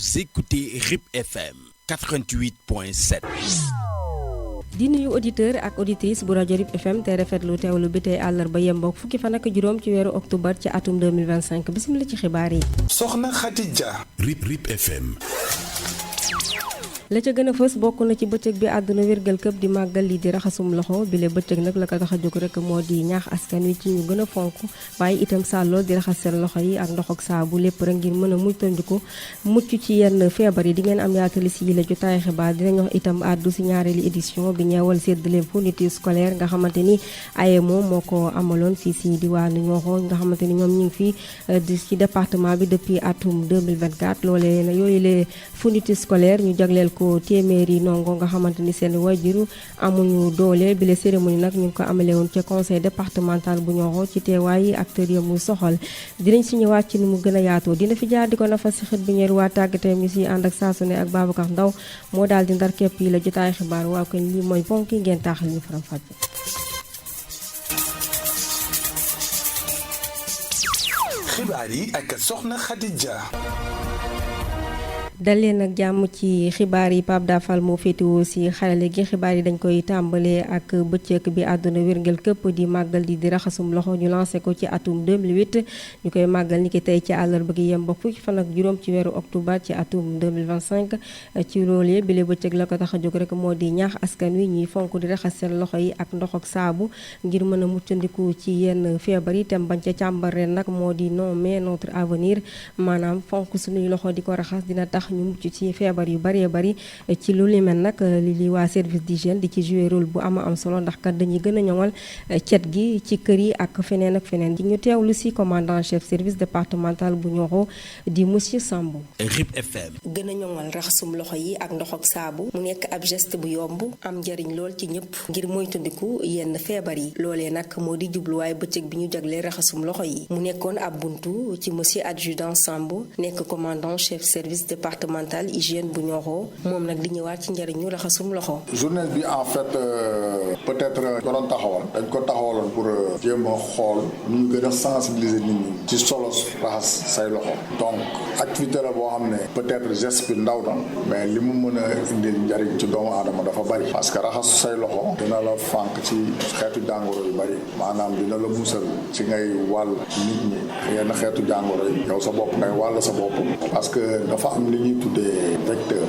Vous écoutez RIP FM 88.7. di nuyu auditeur ak auditrice bu rajo RIP FM te rafetlu teewlu bi tey àllarba yemboog fukki fan ak juróom ci weeru octobre ci atum 2025 bismillah ci xibaar yi. Soxna Khadija. RIP FM. la ca gën a fës bokk na ci bëccëg bi àdduna wérgal këpp di màggal lii di raxasum loxo bi le bëccëg nag la ko tax a jóg rek moo di ñaax askan wi ci ñu gën a fonk waaye itam sàllool di raxas seen loxo yi ak ndox ak saabu lépp rek ngir mën a muytandiku mucc ci yenn feebar yi di ngeen am yaatali si yi la jotaay xibaar dinañ wax itam àddu si ñaareelu édition bi ñeewal séddale fourniture scolaire nga xamante ni AEMO moo ko amaloon si diwaanu Nioro nga xamante ni ñoom ñu ngi fi ci département bi depuis atum 2024 loolee yooyu les fourniture scolaire ñu jagleel ko téeméeri ndongo nga xamante ni seen wajuru amuñu doole bi la cérémonie nag ñu ngi ko amale woon ca conseil départemental bu Nioro ci teewaayi acteurs yi mu soxal dinañ si ñëwaat ci ni mu gën a yaatoo dina fi jaar di ko nafa si xët bi ñeer waa tàggatee ñu si ànd ak saasune ak Babacar Ndaw moo daal di ndar képp yi la jotaay xibaar waaw kon lii mooy ponk yi ngeen taaxal ñu faram fàcce. xibaar yi ak Soxna Khadija. dal leen ak jàmm ci xibaar yi Pape Dafal moo féetewoo si xarale gi xibaar yi dañ koy tàmbalee ak bëccëg bi àdduna wérngel këpp di màggal di raxasum loxo ñu lancé ko ci atum 2008 ñu koy màggal ni ki tey ci àllarba gi yem ba fukki fan ak juróom ci weeru octobre ci atum 2025 ci loolee bi le bëccëg la ko tax a jóg rek moo di ñaax askan wi ñuy fonk di raxas seen loxo yi ak ndox ak saabu ngir mën a muccandiku ci yenn feebar yi tem bañ ca càmbar ren nag moo di non mais notre avenir maanaam fonk suñuy loxo di ko raxas dina tax ñu mucc ci feebar yu bëree bëri ci lu li mel nag li waa service d'hygiène di ci jouer rôle bu am solo ndax kat dañuy gën a ñoŋal cet gi ci kër yi ak feneen ñu teewlu si commandant chef service départemental bu Nioro di monsieur Sambou. RIP FM. gën a ñoŋal raxasum loxo yi ak ndox ak saabu mu nekk ab geste bu yomb am njariñ lool ci ñëpp ngir moytandiku yenn feebar yi loolee nag moo di jubluwaay bëccëg bi ñu jagle raxasum loxo yi mu nekkoon ab buntu ci monsieur adjudant Sambou nekk commandant chef service départemental hygiène bu Nioro moom nag di ñëwaat ci njariñu raxasum loxo. journée bi en fait peut-être ko doon taxawal dañ ko taxawaloon pour jéem a xool nu ñu gën a sensibiliser nit ñi ci solo raxas say loxo donc activité la boo xam ne peut-être geste bi ndaw na mais li mu mën a indil njariñ ci doomu aadama dafa bari parce que raxas say loxo dina la fànq ci xeetu jàngoro yu bari maanaam dina la musal ci ngay wàll nit ñi yenn xeetu jàngoro yi yow sa bopp ngay wàll sa bopp parce que dafa am li ñuy tuddee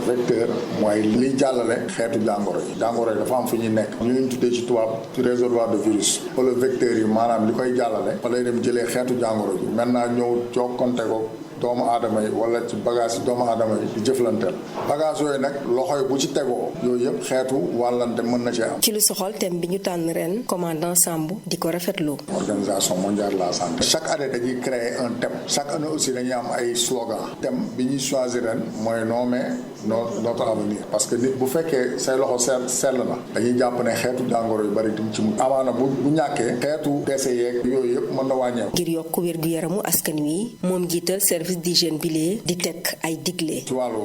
vecteur mooy liy jàllale xeetu jàngoro yi dafa am fu ñuy nekk ñu leen tuddee ci tubaab ci réservoir de virus wala vecteurs yi maanaam li koy jàllale fa lay dem jëlee xeetu jàngoro yi maintenant ñëw jokkonte ko doomu aadama yi wala ci bagage yi doomu aadama yi di jëflanteel bagage yooyu nag loxo yi bu ci tegoo yooyu yëpp xeetu wàllante mën na ci am. ci lu soxal thème bi ñu tànn ren commandant Sambou di ko rafetlu. organisation mondiale de la santé chaque année dañuy créer un thème chaque année aussi dañuy am ay slogan thème bi ñuy choisir ren mooy non mais notre avenir parce que nit bu fekkee say loxo sell na dañuy jàpp ne xeetu jàngoro yu bari dim ci mu amaana bu ñàkkee xeetu dese yeeg yooyu yëpp mën na wàññeeku. ngir yokk wér-gu-yaramu askan wi moom jiital service d'hygiène bi lee di teg ay digle. ci wàllu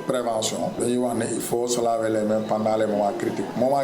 prévention dañuy wax ne il faut se laver les mains pendant les moments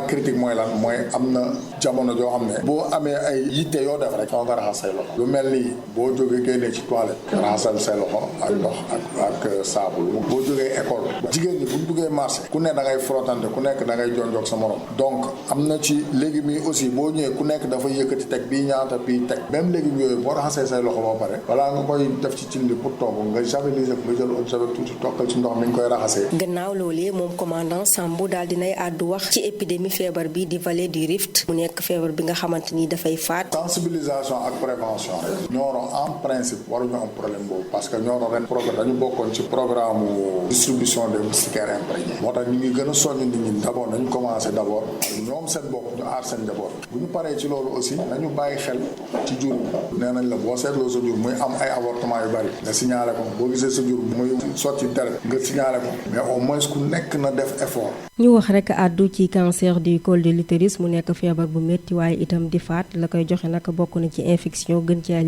critiques mooy lan mooy am na jamono joo xam ne boo amee ay yitte yoo def rek foo nga raxas say loxo lu mel ni boo jógee génnee ci toilette raxasal say loxo ak ndox ak saabu boo jógee école jigéen ñi buñ duggee marché ku ne da ngay frottante ku nekk da ngay jonjoog sa morom donc am na ci légumes yi aussi boo ñëwee ku nekk dafa yëkkati teg bii ñaata bii teg même légumes yooyu boo raxasee say loxo ba pare balaa nga koy def ci cin li pour togg nga javelise nga jël eau de javel tuuti tokkal ci ndox mi ñu koy raxasee. gannaaw loolee moom commandant Sambou daal dinay àddu wax ci épidémie feebar bi di vallée du Rift mu nekk feebar bi nga xamante ni dafay faat. sensibilisation ak prévention rek Nioro en principe waruñu am problème boobu parce que Nioro ren programme dañu bokkoon ci programme distribution des moustiquaires imprégnés moo tax ñu ngi gën a soññ nit ñi d'abord nañu commencé d'abord ñoom seen bopp ñu aar seen njaboot bu ñu paree ci loolu aussi nañu bàyyi xel ci jur nee nañ la boo seetloo sa jur muy am ay avortement yu bari nga signalé ko boo gisee sa jur muy sotti deret nga signalé ko mais au moins ku nekk na def effort. ñu wax rek àddu ci cancer du col de l'utérus mu nekk feebar bu métti waaye itam di faat la koy joxe nag bokk na ci infection gën cee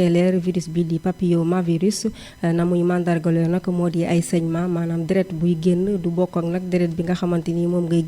leer virus bi di papillomavirus na muy mandargaloo nag moo di ay saignement maanaam deret buy génn du bokk ak nag deret bi nga xamante ni moom ngay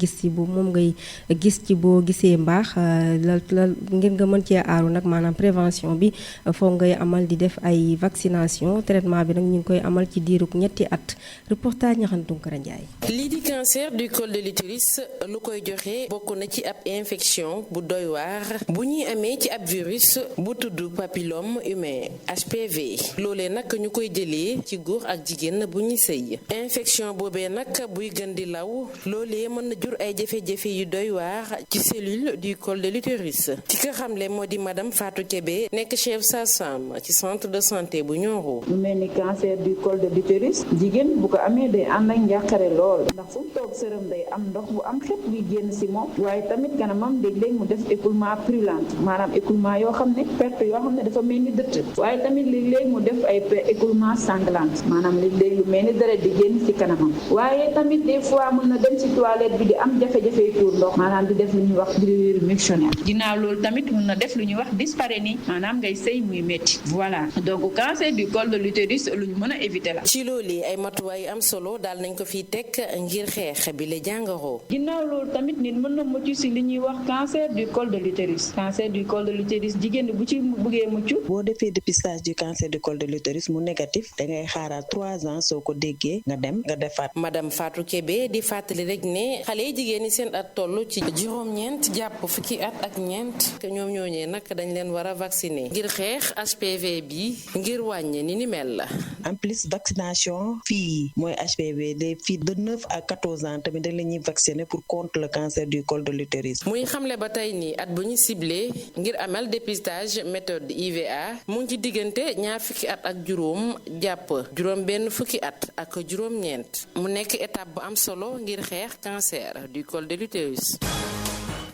gis ci boo gisee mbaax la ngir nga mën cee aaru nag maanaam prévention bi foog ngay amal di def ay di vaccination traitement bi nag ñu ngi koy amal ci diirug ñetti at reportage Ñaxan Tunkara Njaay. lii di cancer du col de l'utérus lu koy joxe bokk na ci ab infection bu doy waar bu ñuy amee ci ab virus bu tudd papillome humain HPV loolee nag ñu koy jëlee ci góor ak jigéen bu ñuy sëy infection boobee nag buy gën di law loolee mën na jur ay jafe-jafe yu doy waar ci cellule du col de l'utérus ci ko xamle moo di madame Fatou Kébé nekk chef sage-femme ci centre de santé bu Nioro. lu mel ni cancer du col de l'utérus jigéen bu ko amee day ànd ak njàqare lool ndax fu mu toog sërëm day am ndox bu am xet buy génn si moom waaye tamit kanamam léeg-léeg mu def écoulement purulent maanaam écoulement yoo xam ne perte yoo xam ne dafa mel ni dëtt waaye tamit léeg-léeg mu def ay écoulement sanglant maanaam léeg-léeg lu mel ni deret di génn si kanamam waaye tamit des fois mën na dem si toilette bi di am jafe-jafe tuur ndox maanaam di def lu ñuy wax brûlure mictionnaire ginnaaw loolu tamit mën na def lu ñuy wax dyspareunie maanaam ngay sëy muy métti voilà donc cancer du col de l'utérus lu ñu mën a éviter la. ci loolu ay matuwaay am solo daal nañ ko fiy teg ngir xeex bi la jàngoro. ginnaaw loolu tamit nit mën na mucc si li ñuy wax cancer du col de l'utérus cancer du col de l'utérus jigéen bu ci bëggee mucc. boo defee dépistage du cancer du col de l'utérus mu négatif da ngay xaaraat 3 ans soo ko déggee nga dem nga defaat. madame Fatou Kébé di fàttali rek ne xale yi jigéen ñi seen at toll ci juróom-ñeent jàpp fukki at ak ñeent te ñoom ñooñee nag dañ leen war a vacciner ngir xeex HPV bi ngir wàññi ni mel la. en plus vaccination fii mooy HPV les filles de 9 à 14 ans tamit dañ la ñuy vacciner pour contre le cancer du col de l'utérus. muy xamle ba tey ni at bu ñu ciblé ngir amal dépistage méthode IVA mu ngi ci diggante ñaar fukki at ak juróom jàpp juróom benn fukki at ak juróom-ñeent mu nekk étape bu am solo ngir xeex cancer du col de l'utérus.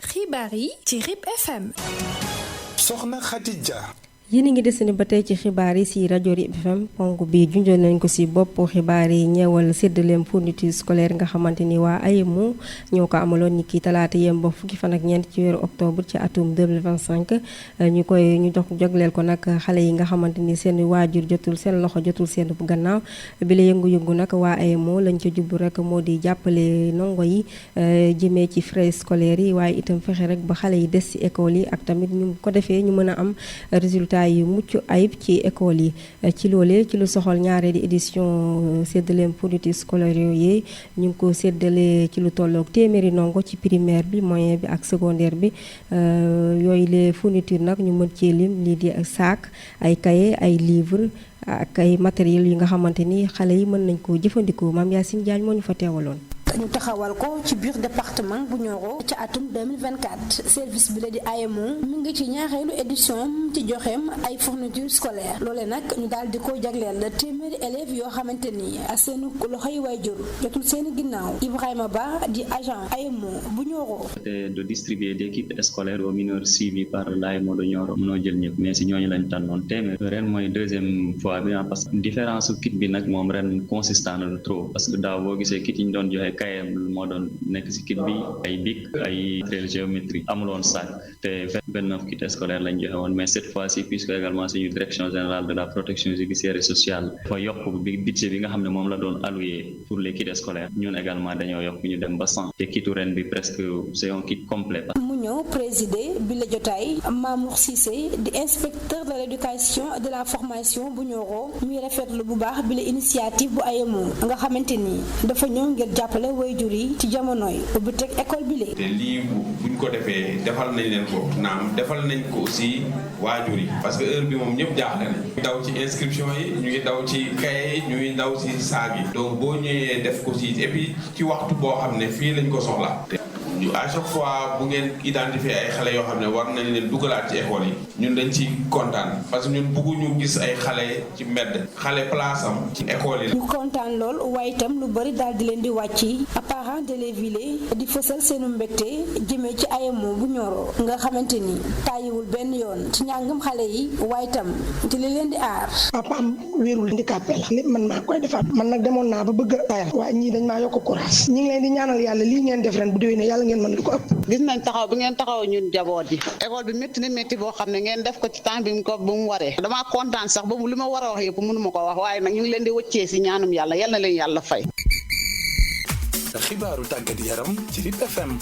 xibaar yi ci RIP FM. Soxna Khadija. yéen a ngi desandi ba tey ci xibaar yi si rajo RIP FM ponk bi junjoon nañ ko si bopp xibaar yi ñeewal séddaleem fourniture scolaire nga xamante ni waa AEMO ñoo ko amaloon ni ki talaata yem ba fukki fan ak ñeent ci weeru octobre ci atum 2025 ñu jogleel ko nag xale yi nga xamante ni seen waajur jotul seen loxo jotul seen gannaaw bi la yëngu-yëngu nag waa AEMO lañ ca jublu rek moo di jàppale ndongo yi jëmee ci frais scolaires yi waaye itam fexe rek ba xale yi des ci école yi ak tamit ñu ko defee ñu mën a am résultat yu mucc ayib ci école yi ci loolee ci lu soxal ñaareelu édition séddaleem fourniture scolaire yooyu ñu ngi ko séddale ci lu tolloog téeméeri ndongo ci primaire bi moyen bi ak secondaire bi yooyu les fournitures nag ñu mën cee lim lii di sac ay cahier ay livre ak ay matériel yi nga xamante ni xale yi mën nañ koo jëfandikoo Mame Yacine Diagne moo ñu fa teewaloon. ñu taxawal ko ci biir département bu Nioro ci atum 2024 service bi la di AEMO mu ngi ci ñaareelu édition ci joxeem ay fourniture scolaire loole nag ñu daal di ko jagleel téeméeri élèves yoo xamante ni seen loxoy waajur jotul seen ginnaaw Ibrahima Ba di agent AEMO bu Nioro. C'était de distribuer des kits scolaires aux mineurs suivis par l'AEMO de Nioro mënoo jël ñëpp mais si ñooñu lañ tànnoon téeméer ren mooy deuxième fois bi parce que différence kit bi nag moom ren consistant na lu trop parce que daaw boo gisee kit yi ñu doon joxe kayam moo doon nekk ci kit bi ay bic ay matériel géométrie amuloon sac te 29 kits scolaires lañ joxe woon mais cette fois-ci puisque également suñu direction générale de la protection judiciaire et sociale dafa yokk budget bi nga xam ne moom la doon alloué pour les kits scolaires ñun également dañoo yokk ñu dem ba 100 te kitu ren bi presque c'est un kit complet. mu ñëw présider bi la jotaay Mamour Cissé di inspecteur de l'éducation et de la formation bu Nioro muy rafetlu bu baax bi la initiative bu AEMO nga xamante ni dafa ñëw ngir jàppale waajur yi ci jamonoy ubbi teg école bi le te lii buñ ko defee defal nañ leen ko naam defal nañ ko aussi waajur yi parce que heure bi moom ñëpp jaaxle nañ daw ci inscription yi ñu ngi daw ci cahier yi ñu ngi daw ci saag yi donc boo ñëwee def ko ci et puis ci waxtu boo xam ne fii lañ ko soxla à chaque fois bu ngeen identifier ay xale yoo xam ne war nañ leen dugalaat ci école yi ñun dañ ci kontaan parce que ñun bëgguñu gis ay xale ci mbedd xale place am ci école yi. ñu kontaan lool waaye itam lu bari daal di leen di wàcc parents d'élèves yi di fësal seenu mbégte jëmee ci AEMO bu Nioro nga xamante ni tàyyiwul benn yoon ci njàngam xale yi waaye itam ci li leen di aar. papaam wéerul handicapé la lépp man maa koy defaat man nag demoon naa ba bëgg a tayal waaye ñii dañ maa yokk courage ñi ngi leen di ñaanal yàlla lii ngeen def ren bu déwénee yàlla ngeen mën lu ko ëpp. gis nañ taxaw bi ngeen taxaw ñun jaboot yi école bi métti na métti boo xam ne ngeen def ko ci temps bi ko bu mu waree damaa kontaan sax ba li ma war a wax yëpp mënu ma ko wax waaye nag ñu ngi leen di wëccee si ñaanum yàlla yal na leen yàlla fay. xibaaru tàggat yaram ci RIP FM.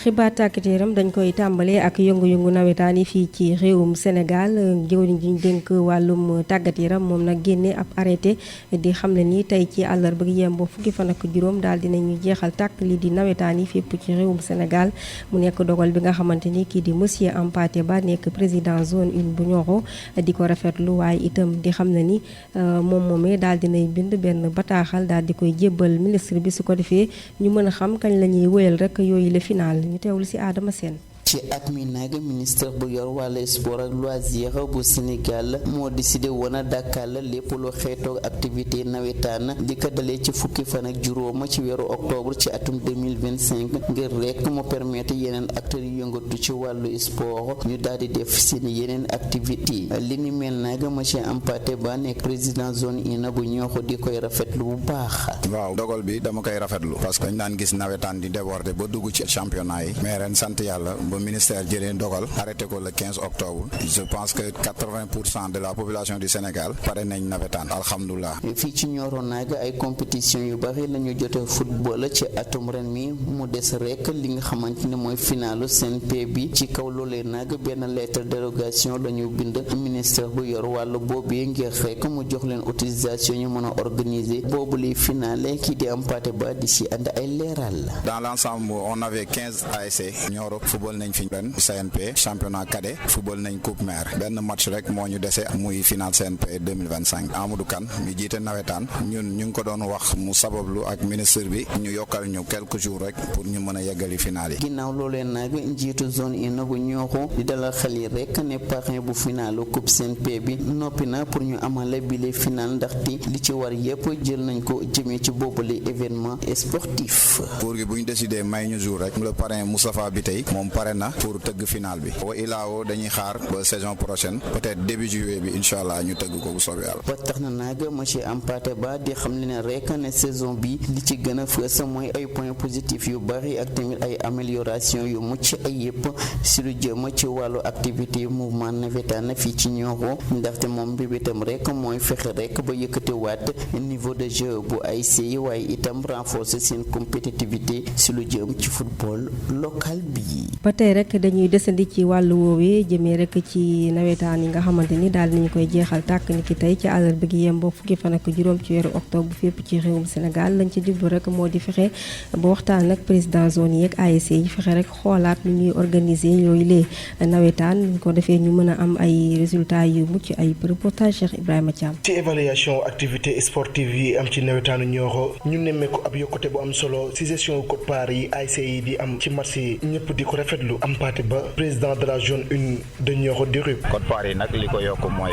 xibaar tàggat yaram dañ koy tàmbalee ak yëngu-yëngu nawetaan yi fii ci réewum Sénégal jëwriñ ji ñu dénk wàllum tàggat yaram moom nag génne ab arrêté di xam ne ni tey ci àllarba gi yembo fukki fan ak juróom daal dinañu jeexal tàkk li di nawetaan yi fépp ci réewum Sénégal mu nekk dogal bi nga xamante ni kii di monsieur Hampâté Bâ nekk président zone 1 bu Nioro di ko rafetlu waaye itam di xam ne ni moom moomee daal dinay bind benn bataaxal daal di koy jébbal ministre bi su ko defee ñu mën a xam kañ la ñuy wéyal rek yooyu le final ñu teewlu ci Adama Sène. ci at mi nag ministre bu yor wàllu sport ak loisir bu Sénégal moo décidé woon a dàkkal lépp lu xeetoo activité nawetaan di ko dalee ci fukki fan ak juróom ci weeru octobre ci atum 2025 ngir rek mu permettre yeneen acteurs yu yëngatu ci wàllu sport ñu daal di def seen yeneen activité li ni mel nag monsieur Hampâté Bâ nekk président zone ina bu Nioro di koy rafetlu bu baax. waaw dogal bi dama koy rafetlu parce que dañ daan gis nawetaan di déborder ba dugg ci championnat yi mais ren sant yàlla ba ministère jëlee dogal arrêté ko le 15 octobre je pense que 80% de la population du Sénégal pare nañ nawetaan alhamdulilah. fii ci Nioro nag ay compétition yu bari la ñu jotee football ci atum ren mi mu des rek li nga xamante ne mooy finalu CNP bi ci kaw loolee nag benn lettre dérogation la ñu bind ministère bu yor wàllu boobee ngir rek mu jox leen autorisation ñu mën a organiser boobu li finale kii di Hampâté Bâ di si ànd ay leeral. dans l'ensemble on avait 15 ASC Nioro football nañ fi ren CNP championnat cadet football nañ coupe maire benn match rek moo ñu dese muy final CNP 2025 Amadou Kane mi jiite nawetaan ñun ñu ngi ko doon wax mu sabablu ak ministre bi ñu yokkal ñu quelques jours rek pour ñu mën a yeggali final yi. ginnaaw loolee nag njiitu zone ina bu Nioro di dalal xel yi rek ne parrain bu finalu coupe CNP bi noppi na pour ñu amale bile final ndaxte li ci war yépp jël nañ ko jëmee ci boobule événement sportif. pour gi bu ñu décidé may ñu jour rek le parrain Moustapha bi tey moom pare na pour tëgg final bi wa ilaawo dañuy xaar ba saison prochaine peut-être début juillet bi incha allah ñu tëgg ko bu soobee yàlla. ba tax na nag monsieur Hampâté Bâ di xam ne rek ne saison bi li ci gën a fës mooy ay points positifs yu bari ak tamit ay amélioration yu mucc ay yëpp si lu jëm ci wàllu activité mouvement navétane fii ci Nioro ndaxte moom bi itam rek mooy fexe rek ba yëkkatiwaat niveau de jeu bu ASC yi waaye itam renforcer seen compétitivité si lu jëm ci football local bi. ba tey rek dañuy desandi ci wàllu woowee jëmee rek ci nawetaan yi nga xamante ni daal nañu koy jeexal tàkk ni ki tey ci àllarba gi yem ba fukki fan ak juróom ci weeru octobre fépp ci réewum Sénégal lañ ci jublu rek moo di fexe ba waxtaan ak président zone yi ak ASC yi fexe rek xoolaat nu ñuy organiser yooyu lee nawetaan ñu ko defee ñu mën a am ay résultats yu mucc ay reportage Cheikh Ibrahima Thiam. ci évaluation activité sportive yi am ci nawetaanu Nioro ñu nemmeeku ab yokkute bu am solo ci gestion quote-part yi ASC yi di am ci match yi ñëpp di ko rafetlu Hampâté Bâ président de la zone 1 de Nioro di RUP. quote-part yi nag li ko yokk mooy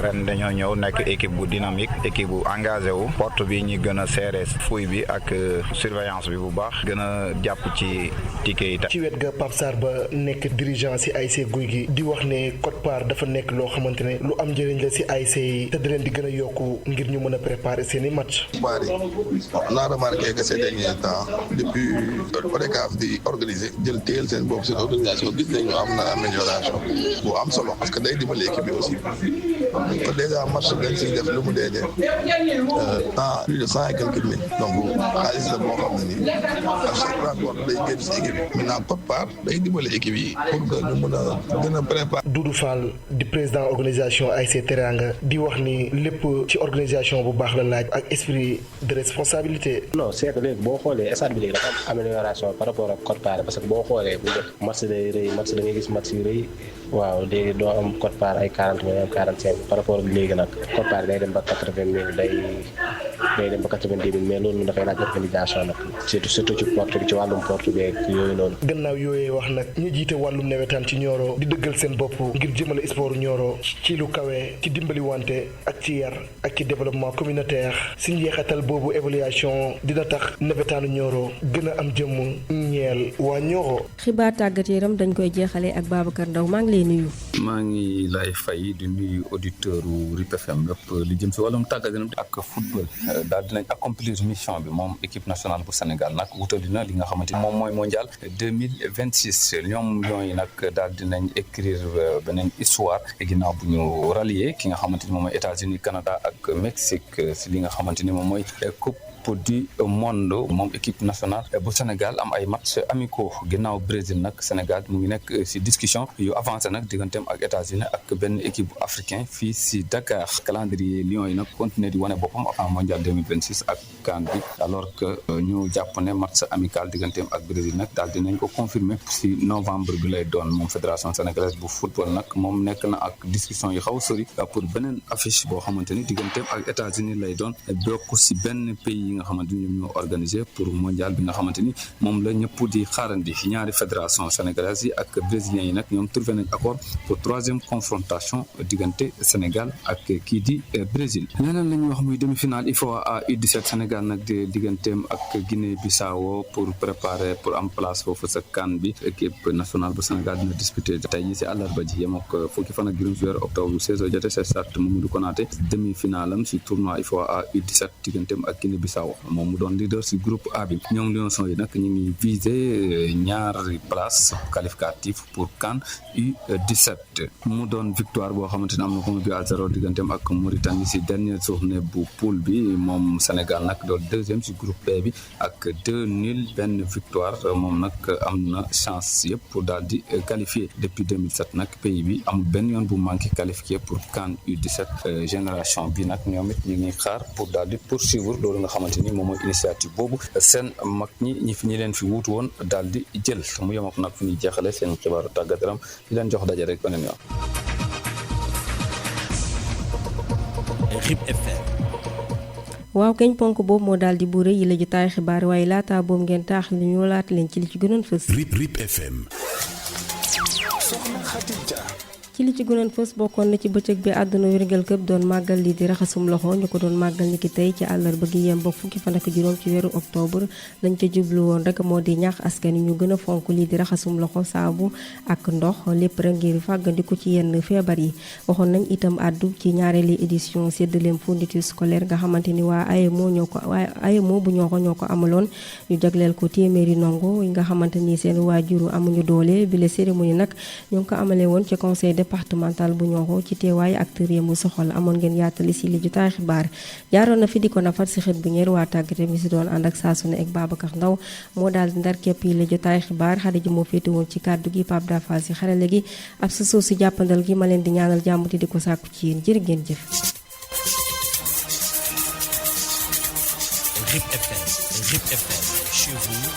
ren dañoo ñëw nekk équipe bu dynamique équipe bu engagé wu porte bi ñu gën a serré fouille bi ak surveillance bi bu baax gën a jàpp ci ticket yi. ci wet ga Pape Sarr Ba nekk dirigeant ci ASC Guy gi di wax ne quote-part dafa nekk loo xamante ne lu am njëriñ la ci ASC yi te da leen di gën a yokku ngir ñu mën a préparer seen i match. on a remarqué que ces derniers temps depuis ODCAV di organiser jël téyel seen bopp seen organisation gis nañu am na amélioration bu am solo parce que day dimbali équipe bi aussi que déjà match dañ siy def lu mu dee temps plus de 100 et quelques mille donc xaalis la boo xam ne nii à chaque rencontre day génn si équipe yi maintenant quote-part day dimbali équipe yi pour que ñu mën a gën a préparer. Doudou Fall di président organisation ASC Teranga di wax ni lépp ci organisation bu baax la laaj ak esprit de responsabilité. non c'est que léegi boo xoolee stade bi léegi dafa am amélioration par rapport ak quote-part parce que boo xoolee bu njëkk match day rëy match da ngay gis match yu rëy waaw léegi doo am quote-part ay 40 000 am 45 par rapport ak léegi nag quote-part day dem ba 80 000 day dem ba 90 000 mais loolu dafay laaj organisation nag surtout ci porte bi ci wàllum porte bi ak yooyu noonu. gannaaw yooyee wax nag ñu jiite wàllum nawetaan ci Nioro di dëggal seen bopp ngir jëmale sport Nioro ci lu kawe ci dimbali wante ak ci yar ak ci développement communautaire si njeexital boobu évaluation dina tax nawetaanu Nioro gën a am jëmm ñeel waa Nioro. xibaar tàggat yaram dañ koy jeexalee ak Babacar Ndaw maa ngi lay nuyu. maa ngi lay fay di nuyu auditeur u RIP FM lépp li jëm si wàllum tàggat yaram ak football daal dinañ accomplir mission bi moom équipe nationale bu Sénégal nag wutali na li nga xamante ni moom mooy mondial 2026 ñoom ñooy nag daal dinañ écrire beneen histoire ginnaaw bu ñu rallier ki nga xamante ni moom mooy États-Unis Canada ak Mexique si li nga xamante ni moom mooy coupe coupe du monde moom équipe nationale bu Sénégal am ay match amicaux ginnaaw Brésil nag Sénégal mu ngi nekk ci discussion yu avancé nag digganteem ak États-Unis ak benn équipe africain fii ci Dakar calendrier Lions yi nag continuer di wane boppam avant mondial 2026 ak CAN bi alors que ñu jàpp ne match amical digganteem ak Brésil nag daal dinañ ko confirmer ci novembre bi lay doon moom fédération sénégalaise bu football nag moom nekk na ak discussion yu xaw sori pour beneen affiche boo xamante ni digganteem ak États-Unis lay doon bokk ci benn pays yi nga xamante ni ñoom ñoo organisé pour mondial bi nga xamante ni moom la ñëpp di xaarandi ñaari fédération sénégalaise yi ak brésiliens yi nag ñoom trouvé nañ accord pour troisième confrontation diggante Sénégal ak kii di Brésil. leneen la ñuy wax muy demi-finale IFOA U17 Sénégal nag di digganteem ak Guinée-Bissau pour préparer pour am place foofu sa CAN bi équipe nationale bu Sénégal dina disputé tey jii ci àllarba ji yem ak fukki fan ak juróom ci weeru octobre 16 heures jotee stade Mamadou Konaté demi-finale am ci tournoi IFOA U17 digganteem ak Guinée-Bissau moom mu doon leader ci groupe A bi ñoom Lions yi nag ñu ngi viser ñaari place qualificative pour CAN U17 mu doon victoire boo xamante ne am na ko mu bi à 0 digganteem ak Mauritanie ci dernière journée bu poule bi moom Sénégal nag doon deuxième ci groupe B bi ak 2-0 benn victoire moom nag am na chance yëpp pour daal di qualifier depuis 2007 nag pays bi amul benn yoon bu manqué qualifié pour CAN U17 génération bi nag ñoom it ñu ngi xaar pour daal di poursuivre loolu nga xamante ni moom mooy initiative boobu seen mag ñi fi ñi leen fi wuutu woon daal di jël mu yem ak nag fu ñuy jeexale seen xibaaru tàggat yaram di leen jox daje rek beneen yoon. RIP FM. waaw kañ ponk boobu moo daal di buure yi la jotaay xibaar waaye laata boobu ngeen taax li ñu laat leen ci li ci gënoon fës. RIP FM. Soxna Khadija. ci li ci gënoon fës bokkoon na ci bëccëg bi àdduna wérgal këpp doon màggal lii di raxasum loxo ñu ko doon màggal ni ki tey ci àllarba gi yem ba fukki fan ak juróom ci weeru octobre lañ ca jublu woon rek moo di ñaax askan yi ñu gën a fonk lii di raxasum loxo saabu ak ndox lépp rek ngir fàggandiku ci yenn feebar yi waxoon nañ itam àddu ci ñaareeli édition séddaleem fourniture scolaire nga xamante ni waa AEMO bu ñoo ko amaloon ñu jagleel ko téeméeri ndongo yi nga xamante ni seen waajuru amuñu doole bi la cérémonie nag ñu ngi ko amalee woon ci conseil départemental bu ñoo ci teewaayu acteurs yi mu soxal amoon ngeen yaatali si li jotaay xibaar jaaroon na fi di ko nafar si xët bi ngeen waa tàggate mi si doon ànd ak saa su ne ak Babacar Ndaw moo daal di ndar képp yi la jotaay xibaar xarit ji moo féete woon ci kàddu gi Pape Dafa si xarale gi ab sa suuf si jàppandal gi ma leen di ñaanal jàmm di ko sàkku ci yéen jërë ngeen jëf. RIP FM chez vous.